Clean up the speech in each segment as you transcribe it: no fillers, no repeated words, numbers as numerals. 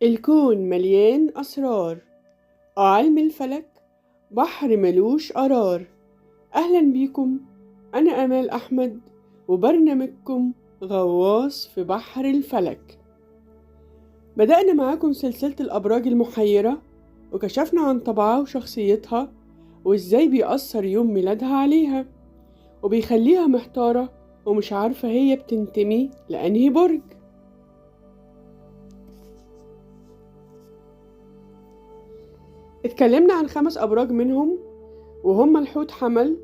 الكون مليان أسرار، علم الفلك بحر ملوش قرار. أهلا بيكم، أنا أمال أحمد وبرنامجكم غواص في بحر الفلك. بدأنا معاكم سلسلة الأبراج المحيرة وكشفنا عن طبعها وشخصيتها وإزاي بيأثر يوم ميلادها عليها وبيخليها محتارة ومش عارفة هي بتنتمي لأنهي برج. اتكلمنا عن 5 أبراج منهم، وهم الحوت حمل،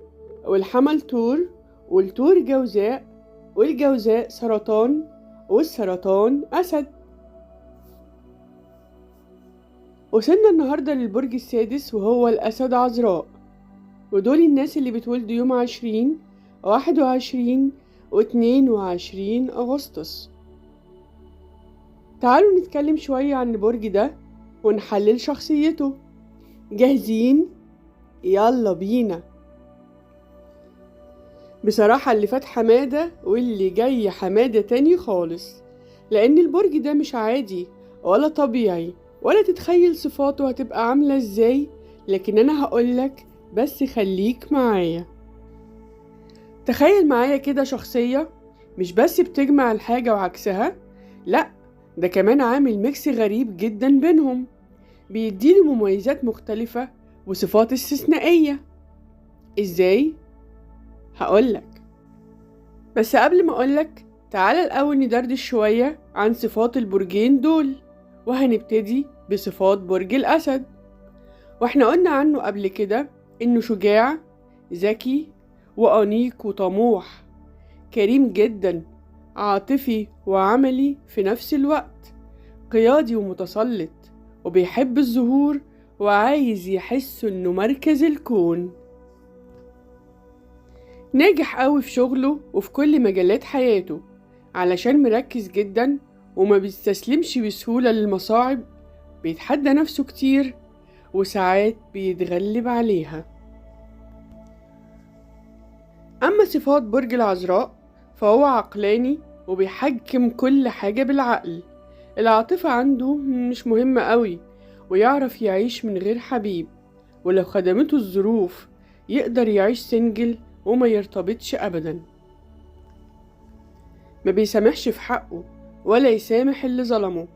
والحمل تور، والتور جوزاء، والجوزاء سرطان، والسرطان أسد. وصلنا النهاردة للبرج السادس وهو الأسد عذراء، ودول الناس اللي بتولدوا يوم 20 21 و22 أغسطس. تعالوا نتكلم شوية عن البرج ده ونحلل شخصيته. جاهزين؟ يلا بينا. بصراحة اللي فات حمادة واللي جاي حمادة تاني خالص، لأن البرج ده مش عادي ولا طبيعي ولا تتخيل صفاته هتبقى عاملة ازاي، لكن أنا هقولك بس خليك معايا. تخيل معايا كده شخصية مش بس بتجمع الحاجة وعكسها، لأ ده كمان عامل mix غريب جدا بينهم، بيديله مميزات مختلفة وصفات استثنائية. ازاي؟ هقولك، بس قبل ما اقولك تعالى الأول ندردش شوية عن صفات البرجين دول، وهنبتدي بصفات برج الأسد. واحنا قلنا عنه قبل كده انه شجاع، ذكي، وأنيق وطموح، كريم جدا، عاطفي وعملي في نفس الوقت، قيادي ومتسلط، وبيحب الظهور وعايز يحس انه مركز الكون. ناجح قوي في شغله وفي كل مجالات حياته علشان مركز جدا وما بيستسلمش بسهولة للمصاعب، بيتحدى نفسه كتير وساعات بيتغلب عليها. أما صفات برج العذراء فهو عقلاني وبيحكم كل حاجة بالعقل، العاطفة عنده مش مهمة قوي، ويعرف يعيش من غير حبيب، ولو خدمته الظروف يقدر يعيش سنجل وما يرتبطش أبدا. ما بيسامحش في حقه ولا يسامح اللي ظلمه.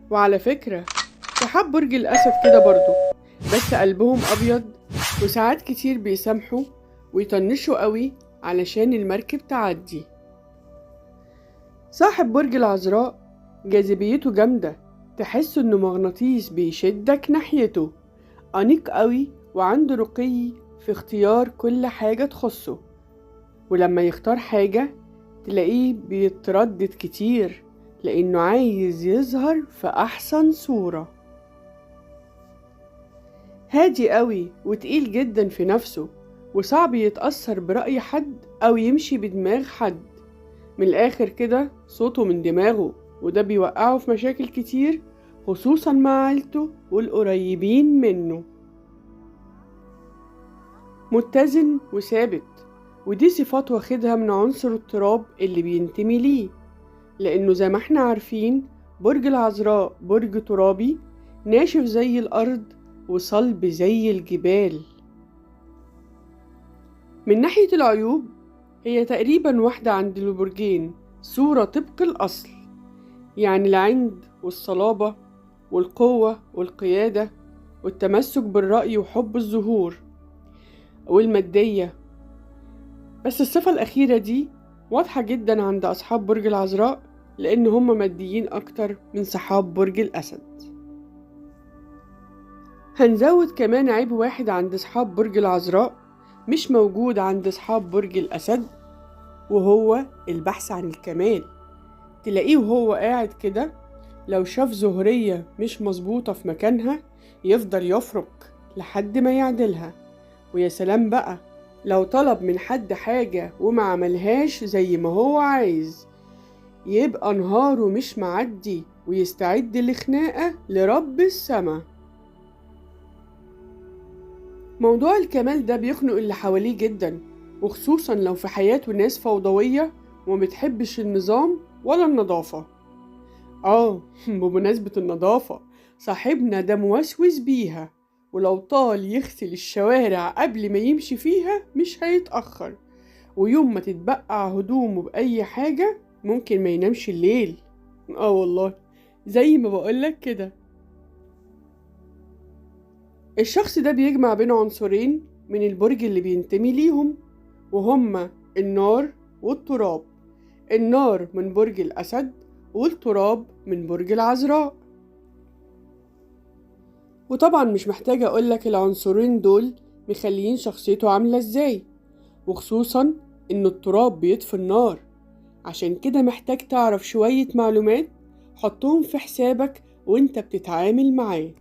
وعلى فكرة صحاب برج الأسد كده برضو، بس قلبهم أبيض وساعات كتير بيسامحوا ويطنشوا قوي علشان المركب تعدي. صاحب برج العذراء جاذبيته جامدة، تحس انه مغناطيس بيشدك ناحيته، أنيق قوي وعنده رقي في اختيار كل حاجة تخصه، ولما يختار حاجة تلاقيه بيتردد كتير لأنه عايز يظهر في أحسن صورة. هادي قوي وتقيل جدا في نفسه، وصعب يتأثر برأي حد أو يمشي بدماغ حد. من الآخر كده صوته من دماغه، وده بيوقعه في مشاكل كتير خصوصا مع عيلته والقريبين منه. متزن وثابت، ودي صفات واخدها من عنصر التراب اللي بينتمي ليه، لأنه زي ما احنا عارفين برج العذراء برج ترابي، ناشف زي الأرض وصلب زي الجبال. من ناحية العيوب هي تقريبا واحدة عند البرجين، صورة طبق الأصل، يعني العند والصلابة والقوة والقيادة والتمسك بالرأي وحب الظهور والمادية. بس الصفة الأخيرة دي واضحة جدا عند أصحاب برج العذراء، لأن هم ماديين أكتر من صحاب برج الأسد. هنزود كمان عيب واحد عند أصحاب برج العذراء مش موجود عند أصحاب برج الأسد، وهو البحث عن الكمال. تلاقيه وهو قاعد كده لو شاف زهرية مش مظبوطة في مكانها يفضل يفرك لحد ما يعدلها، ويا سلام بقى لو طلب من حد حاجة وما عملهاش زي ما هو عايز، يبقى نهاره مش معدي ويستعد لخناقة لرب السما. موضوع الكمال ده بيخنق اللي حواليه جدا، وخصوصا لو في حياته ناس فوضوية وما بتحبش النظام ولا النظافة. بمناسبة النظافة، صاحبنا ده موسوس بيها، ولو طال يغسل الشوارع قبل ما يمشي فيها مش هيتأخر، ويوم ما تتبقع هدومه بأي حاجة ممكن ما ينامش الليل. والله زي ما بقولك كده. الشخص ده بيجمع بين عنصرين من البرج اللي بينتمي ليهم، وهما النار والتراب. النار من برج الأسد والتراب من برج العذراء. وطبعا مش محتاجة أقولك العنصرين دول مخليين شخصيته عاملة ازاي، وخصوصا إن التراب بيطفي النار. عشان كده محتاج تعرف شوية معلومات حطهم في حسابك وانت بتتعامل معاه.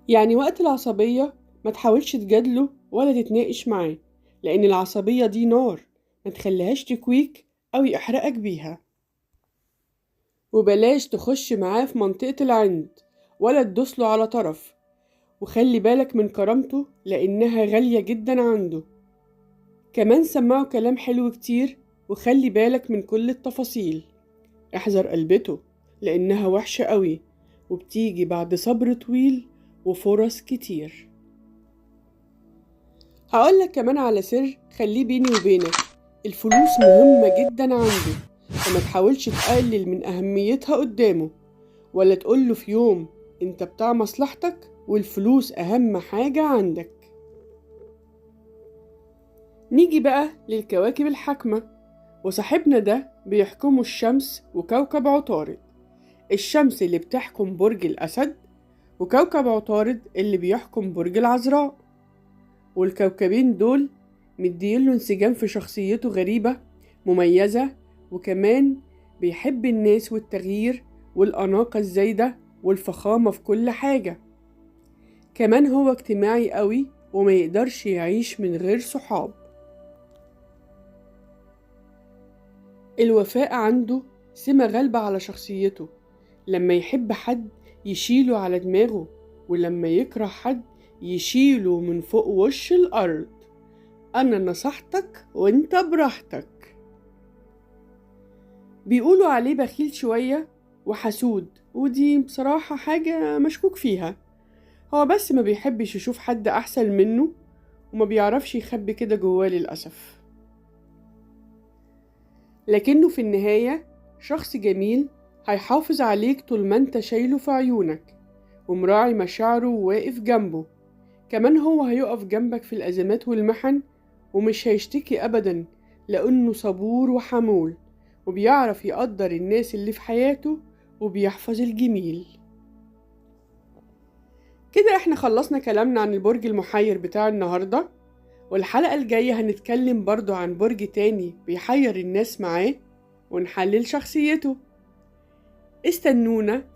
يعني وقت العصبية ما تحاولش تجادله ولا تتناقش معاه، لأن العصبية دي نار، ما تخليهاش تكويك أو يحرقك بيها. وبلاش تخش معاه في منطقة العند ولا تدوسله على طرف، وخلي بالك من كرامته لأنها غالية جدا عنده. كمان سمعه كلام حلو كتير، وخلي بالك من كل التفاصيل. احذر قلبته لأنها وحشة قوي، وبتيجي بعد صبر طويل وفرص كتير. هقولك كمان على سر خليه بيني وبينك، الفلوس مهمة جدا عنده، فما تحاولش تقلل من أهميتها قدامه، ولا تقوله في يوم انت بتاع مصلحتك والفلوس أهم حاجة عندك. نيجي بقى للكواكب الحاكمة، وصاحبنا ده بيحكمه الشمس وكوكب عطارد. الشمس اللي بتحكم برج الأسد، وكوكب عطارد اللي بيحكم برج العذراء. والكوكبين دول مديله انسجام في شخصيته غريبة مميزة، وكمان بيحب الناس والتغيير والأناقة الزايدة والفخامة في كل حاجة. كمان هو اجتماعي قوي وما يقدرش يعيش من غير صحاب. الوفاء عنده سمة غالبة على شخصيته، لما يحب حد يشيله على دماغه، ولما يكره حد يشيله من فوق وش الأرض. أنا نصحتك وانت براحتك. بيقولوا عليه بخيل شوية وحسود، ودي بصراحة حاجة مشكوك فيها. هو بس ما بيحبش يشوف حد أحسن منه، وما بيعرفش يخبي كده جواه للأسف. لكنه في النهاية شخص جميل هيحافظ عليك طول ما انت شايله في عيونك، ومراعي مشاعره وواقف جنبه. كمان هو هيقف جنبك في الأزمات والمحن، ومش هيشتكي أبدا لأنه صبور وحمول، وبيعرف يقدر الناس اللي في حياته، وبيحفظ الجميل. كده احنا خلصنا كلامنا عن البرج المحير بتاع النهاردة، والحلقة الجاية هنتكلم برضو عن برج تاني بيحير الناس معاه ونحلل شخصيته. استنونا في